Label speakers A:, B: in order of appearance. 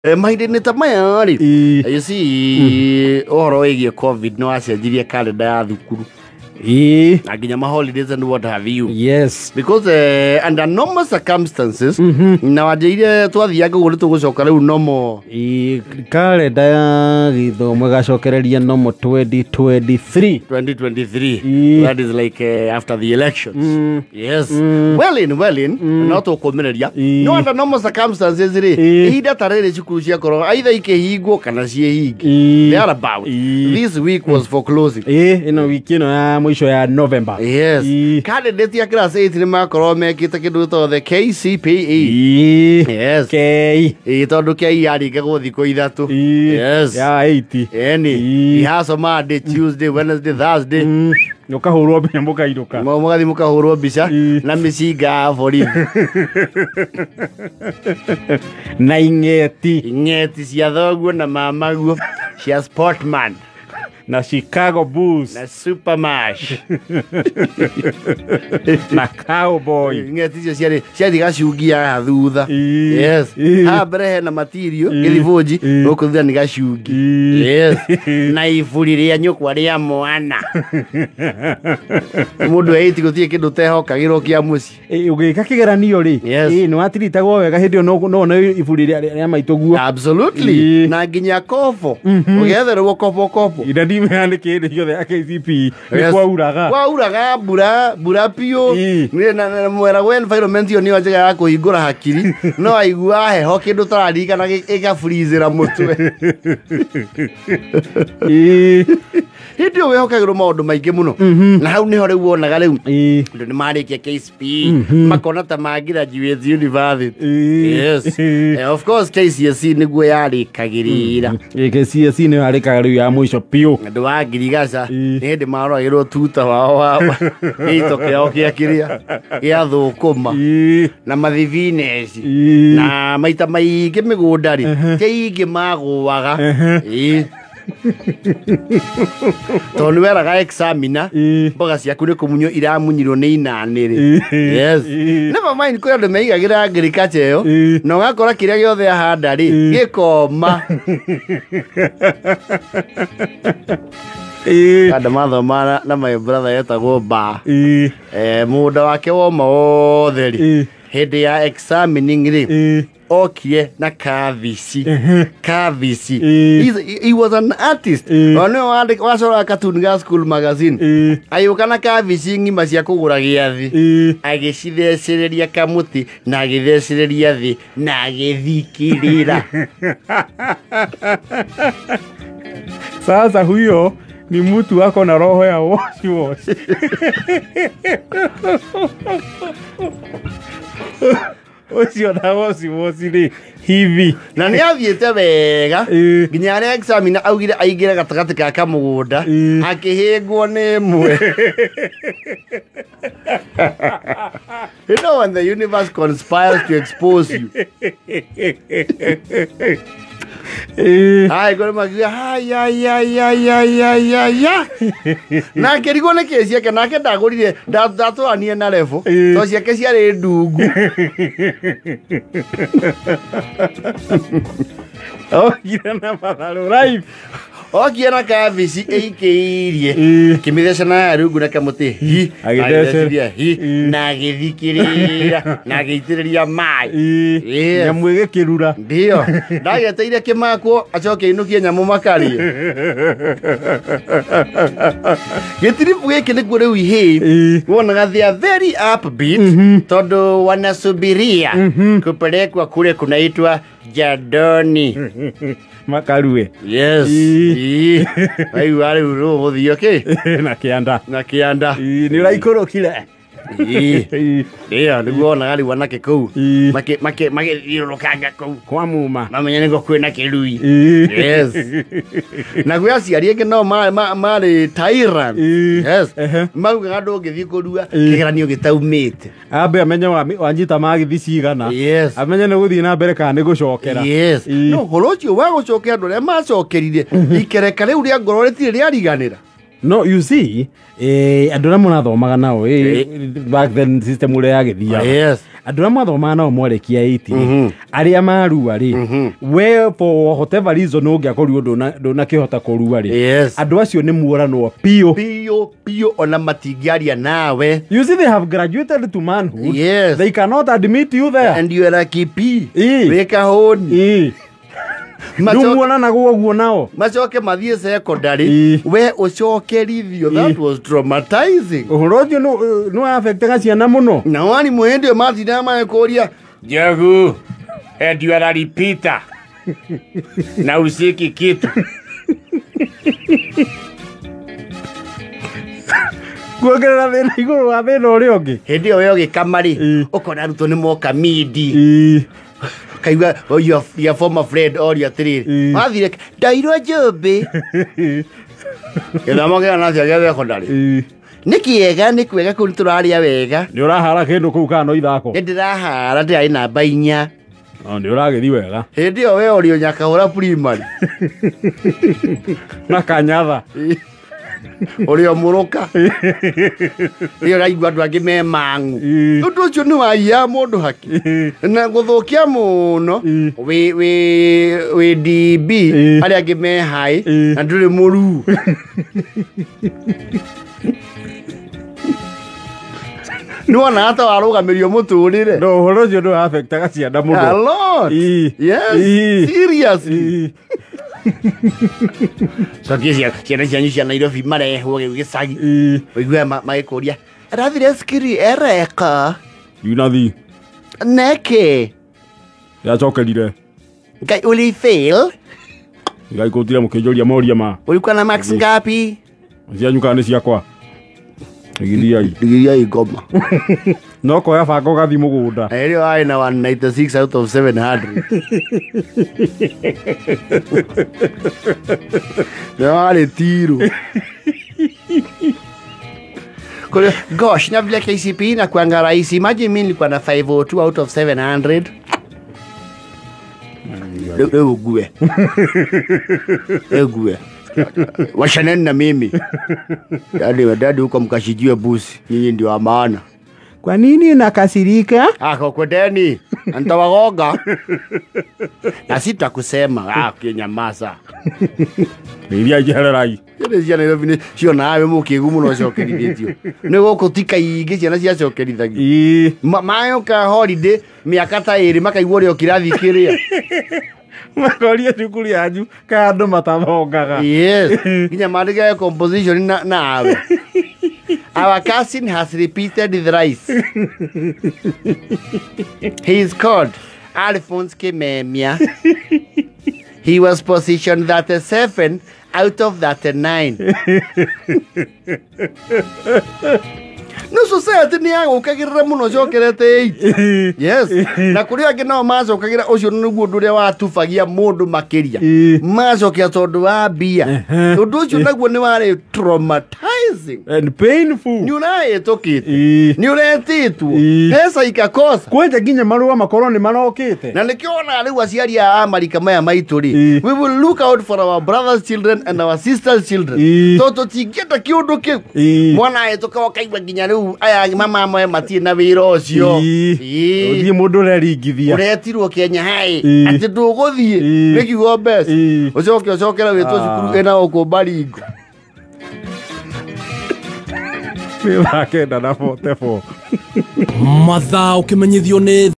A: Mahinda-inĩ ta maya rĩ,
B: Ĩĩ.
A: you see, ũhoro wĩgiĩ COVID nĩ wacenjirie kalenda ya thukuru
B: Ĩĩ.
A: na nginya ma holidays and what have you,
B: Yes.
A: because under normal circumstances, na wanjĩire twathianga ũguo nĩ tũgũcoka rĩu normal.
B: Ĩĩ, kalenda ya gĩthomo ĩgacokereria nomo 2023.
A: 2023.
B: Ĩĩ.
A: That is like after the elections. Yes. Well in no tũkũmĩrĩria.
B: Ĩĩ.
A: No under normal circumstances rĩ,
B: Ĩĩ.
A: ihinda ta rĩrĩ cukuru ciakorwo either ikĩhingwo kana ciĩhinge.
B: Ĩĩ.
A: They are about.
B: Ĩĩ.
A: This week was for closing.
B: Ĩĩ, ĩno wiki ĩno ya mũico ya November.
A: Yes.
B: Ĩĩ.
A: Candidate ya class 8 nĩ makorwo mekĩte kĩndũ gĩtagwo the KCPE.
B: Ĩĩ.
A: Yes.
B: K.
A: Ĩĩ, tondũ K yaringagwo thikũ 3.
B: Ĩĩ.
A: Yes.
B: Ya 8.
A: Ĩni.
B: Ĩĩ.
A: Rehearsal Monday, Tuesday, Wednesday, Thursday.
B: Ũkahũrwo mbia mũkainũka.
A: Mũgathiĩ mũkahũrwo mbica
B: Ĩĩ.
A: na mĩcinga ya borithi.
B: Na ing'eti.
A: Ng'eti cia thoguo na mamaguo cia Sportman
B: Na Chicago Bulls.
A: Na Supermash.
B: Na Cowboy.
A: Ng'eti icio ciarĩ ciathiĩ gacungi haha thutha.
B: Ĩĩ.
A: Yes.
B: Ĩĩ.
A: Haha mbere hena material
B: Ĩĩ.
A: gĩthibũnji,
B: Ĩĩ.
A: gũkũ thutha nĩ gacungi.
B: Ĩĩ.
A: Yes. Na iburi rĩa nyũkwa rĩa mwana mũndũ eiti gũtirĩ kĩndũ tehokagĩrwo kĩa mũciĩ.
B: Ĩ, ũgĩka kĩgeranio rĩ,
A: Yes.
B: ĩ, nĩ watiritagwo wega hĩndĩ ĩyo no wone iburi rĩa maitũ guo.
A: Absolutely.
B: Ĩĩ.
A: Na nginya kobo ũgetherwo kobo kobo.
B: Ina ndimenya nĩ kĩndĩ gĩothe ya KCPE nĩ
A: Yes.
B: kwauraga.
A: Kwauraga mbura mbura piũ.
B: Ĩĩ.
A: Na mwera environment ĩyo nĩyo njega ya kũhingũra hakiri, no aigua heho kĩndũ tararirikana ĩgabrizĩra mũtwe.
B: Ĩĩ.
A: Hĩndĩ ĩyo wĩhokagĩrwo maũndũ maingĩ mũno, na hau nĩho rĩu wonaga rĩu
B: Ĩĩ.
A: andũ nĩ marĩkia KCPE makona ta magraduate university.
B: Ĩĩ.
A: Yes.
B: Ĩĩ.
A: Of course KCSE nĩguo yarĩkagĩrĩra.
B: Ĩ, KCSE nĩyo yarĩkaga rĩu ya mũico piũ.
A: Andũ a ngirigaca
B: Ĩĩ.
A: nĩ hĩndĩ maroragĩrwo tuta wao wa gĩito kĩao kĩa kĩrĩa gĩa thũkũma
B: Ĩĩ.
A: na mathibineci.
B: Ĩĩ.
A: Na maita maingĩ mĩgũnda rĩ kĩingĩ magũaga. Ĩĩ. Tondũ nĩ weraga examiner
B: Ĩĩ.
A: mboga ciaku nĩ kũmunywo iramunyirwo nĩ inanĩrĩ.
B: Ĩĩ.
A: Yes.
B: Ĩĩ.
A: Never mind, kwĩ andũ meigagĩra agriculture ĩyo
B: Ĩĩ.
A: na ũgakora kĩrĩa gĩothe ahanda rĩ
B: Ĩĩ.
A: gĩkoma.
B: Ĩĩ.
A: Andũ mathoma na my brother etagwo ba.
B: Ĩĩ.
A: Mũgũnda wake woma wothe rĩ,
B: Ĩĩ.
A: hĩndĩ ya examining rĩ,
B: Ĩĩ.
A: okire na kabici kabici.
B: Ĩĩ.
A: He was an artist.
B: Ĩĩ.
A: Ona nĩwe wacoraga cartoon ga school magazine.
B: Ĩĩ.
A: Agĩũka na kabici ng'ima cia kũgũra gĩathĩ,
B: Ĩĩ.
A: agĩcithecereria kamũtĩ na agĩthecereria thĩ na agĩthikĩrĩra.
B: Sasa huyo ni mtu ako na roho ya wash wash. Ũcio na wash wash rĩ hivi.
A: Na nĩ athiĩte wega
B: Ĩĩ.
A: nginya arĩa examiner augire aingĩre gatagatĩ ka kamũgũnda,
B: Ĩĩ.
A: akĩhĩngwo nĩ ĩmwe. You know when the universe conspires to expose you.
B: Ĩĩ.
A: Hai ngoro makiuga hayayayayayaya na akĩrigwo nĩ kĩ ciake nake ndagũrire ndatũranie na rebo.
B: Ĩĩ.
A: To ciake ciarĩ ndungu.
B: Okire na matharũ live.
A: Okie na kabici ĩikĩirie,
B: Ĩĩ.
A: akĩmĩtheca na ya rungu na kamũtĩ hi.
B: Agĩtheceria.
A: Agĩtheceria hi.
B: Ĩĩ.
A: Na agĩthikĩrĩra na agĩitĩrĩria maĩ.
B: Ĩĩ.
A: Yes.
B: Nyamũ ĩgĩkĩrura.
A: Ndio ndageteire kĩmakwo acoke ainũkie nyamũ makarĩe gĩtiribu gĩkĩ nĩkuo rĩu ihĩ
B: Ĩĩ.
A: wonaga they are very upbeat tondũ wanasubiria kupelekwa kule kunaitwa Jadoni.
B: Makarue.
A: Yes.
B: Ĩĩ.
A: Ĩĩ. Waigua rĩu rũgũthiĩ kĩ
B: Na kĩanda.
A: Na kĩanda.
B: Ĩĩ, nĩ ũraikũrũkire.
A: Ĩĩ.
B: Ĩĩ.
A: Ndio nĩguo wonaga rĩu anake kũu
B: Ĩĩ.
A: magĩthiũrũrũkanga kũu
B: Kwa muma.
A: mamenya nĩguo kwĩna kĩrui.
B: Ĩĩ.
A: Yes. Na gwĩ aciari angĩ no marĩ tyrant.
B: Ĩĩ.
A: Yes.
B: Ehe.
A: Maugaga ndũngĩthiĩ kũrua
B: Ĩĩ.
A: kĩgeranio gĩtaumĩte.
B: Ambe amenye wanyita magithi cigana.
A: Yes.
B: Amenye nĩ gũthiĩ na mbere kana nĩ gũcokera.
A: Yes.
B: Ĩĩ.
A: No ũhoro ũcio wa gũcokera andũ arĩa macokerire ikereka rĩu rĩa ngoro rĩtirĩ rĩariganĩra.
B: No you see, andũ arĩa mũrathomaga nao, back then system ũrĩa yagĩthiaga.
A: Yes.
B: Andũ arĩa mwathomaga nao mwarĩkia 8 arĩa marua rĩ, we for whatever reason ũngĩakorirwo ndũnakĩhota kũrua rĩ,
A: Yes.
B: andũ acio nĩ muoranwo biũ.
A: Biũ biũ, ona matingĩaria nawe.
B: You see, they have graduated to manhood.
A: Yes.
B: They cannot admit you there.
A: And you are a KP.
B: Ĩĩ.
A: Wĩ kahũni.
B: Ĩĩ. Rĩu muonanagwo ũguo nao.
A: Macoke mathiĩ secondary,
B: Ĩĩ.
A: we ũcokerithio. That was traumatizing.
B: Ũhoro ũcio nĩ affectaga ciana mũno.
A: Na arimũ hĩndĩ ĩyo matindaga magĩkũria, Njogu, and you are a repeater na usiki kitu.
B: Kuongerera thĩna igũrũ wa thĩna ũrĩa ũngĩ.
A: Hĩndĩ ĩyo we ũgĩkama rĩ,
B: Ĩĩ.
A: ũkona arutwo nĩ moka midi.
B: Ĩĩ.
A: Kaigua, oh, your former friend oria atĩrĩrĩ,
B: Ĩĩ.
A: wathire ndairwo njũmbĩ. Gĩthomo kĩa nacia gĩa secondary
B: Ĩĩ.
A: nĩ kĩega, nĩ kwega kũu nĩtũrarĩa wega.
B: Nĩ ũrahara kĩndũ kũu kana no ithako?
A: Nĩ ndĩrahara, ndĩrarĩ namba 4.
B: O, nĩ ũragĩthiĩ wega.
A: Hĩndĩ ĩyo we ũrĩ o Nyakahũra primary.
B: Na kanyatha.
A: Ũrĩ o mũrũka. Ĩyo ũraigua andũ angĩ me mang'u.
B: Ĩĩ.
A: Ũndũ ũcio nĩ waiyaga mũndũ haki.
B: Ĩĩ.
A: Na gũthũkia mũno,
B: Ĩĩ.
A: wĩ DB,
B: Ĩĩ.
A: arĩa angĩ me high,
B: Ĩĩ.
A: na ndũrĩ mũruu. Nĩ wonaga ta warũgamĩrio mũtũrĩre.
B: No ũhoro ũcio nĩ affectaga ciana mũno.
A: A lot.
B: Ĩĩ.
A: Yes.
B: Ĩĩ.
A: Seriously.
B: Ĩĩ.
A: Cokie ciana cianyu cia Nairobi marehwo gĩu gĩcagi.
B: Ĩĩ.
A: Ũigue magĩkũria, arathire cukuru ereka
B: Yunathi.
A: nĩkĩ?
B: Yacokerire.
A: Ngai uli fail?
B: Ngai kũtira mũkĩnjũria moria ma.
A: Ulikuwa na marks ngapi?
B: Cianyu kana nĩ ciakwa? Igithiai.
A: Ndigiriai ngoma.
B: No koya banga ũgathiĩ mũgũnda.
A: Na ĩrĩa warĩ na 196 out of 700. Na warĩ tirũ. Kule, gosh, na vile KCPE na kuanga rahisi. Imagine mimi nilikuwa na 502 out of 700. Rĩu ngue. Rĩu ngue. Washaneni na mimi. Dadi, dadi huko mkashijue busi. Nyinyi ndio wa maana.
B: Kwa nini unakasirika?
A: Ako kwendeni. Nitawagonga. Na sitakusema. Kinyamaza.
B: Nĩiria njehererai.
A: Ciana cia Nairobi nĩ cionaga wĩ mũkĩgu mũno ũcokerithĩtio. Nĩ gũkũ ti kaingĩ ciana ciacokerithagio.
B: Ĩĩ.
A: Mayoka holiday mĩaka ta ĩrĩ makaigua ũrĩa o kĩrathi kĩrĩa.
B: Makoria cukuru yanyu kana andũ matathongaga.
A: Yes. Nginya mandĩke composition nawe. Our cousin has repeated the rice. He is called Alphonse Kimemia. He was positioned 37 out of 39. No society nĩ yagũkagĩrĩra mũno cokerete 8. Yes. Na kũrĩ angĩ nao macokagĩra ũcio nĩguo ũndũ ũrĩa watubagia mũndũ makĩria. Macokia tondũ wa mbia. Ũndũ ũcio naguo nĩ warĩ traumatizing.
B: And painful.
A: Nĩ ũrahĩtũkĩte. Nĩ ũretĩtwo. Pesa ikakosa.
B: Kwenja nginya marũa makorwo nĩ marokĩte.
A: Na nĩkĩo wonaga rĩu aciari a Amerika maya maitũ rĩ, we will look out for our brothers' children and our sisters' children. Tondũ tũtingĩenda kĩũndũ kĩu. Mwana ahĩtũka ũkaigua nginya rĩu aya mama amwe matirĩ na wĩra ũcio.
B: Ũthiĩ mũndũ ũreringithia.
A: Ũretirwo Kenya High atĩ ndũgũthiĩ nĩ kiugo mbeca. Ũcoke ũcokere wĩtwo cukuru ĩna gũkũ Baringo.
B: Nĩ thaa 9:44.
C: Mathaa ũkĩmenyithio nĩ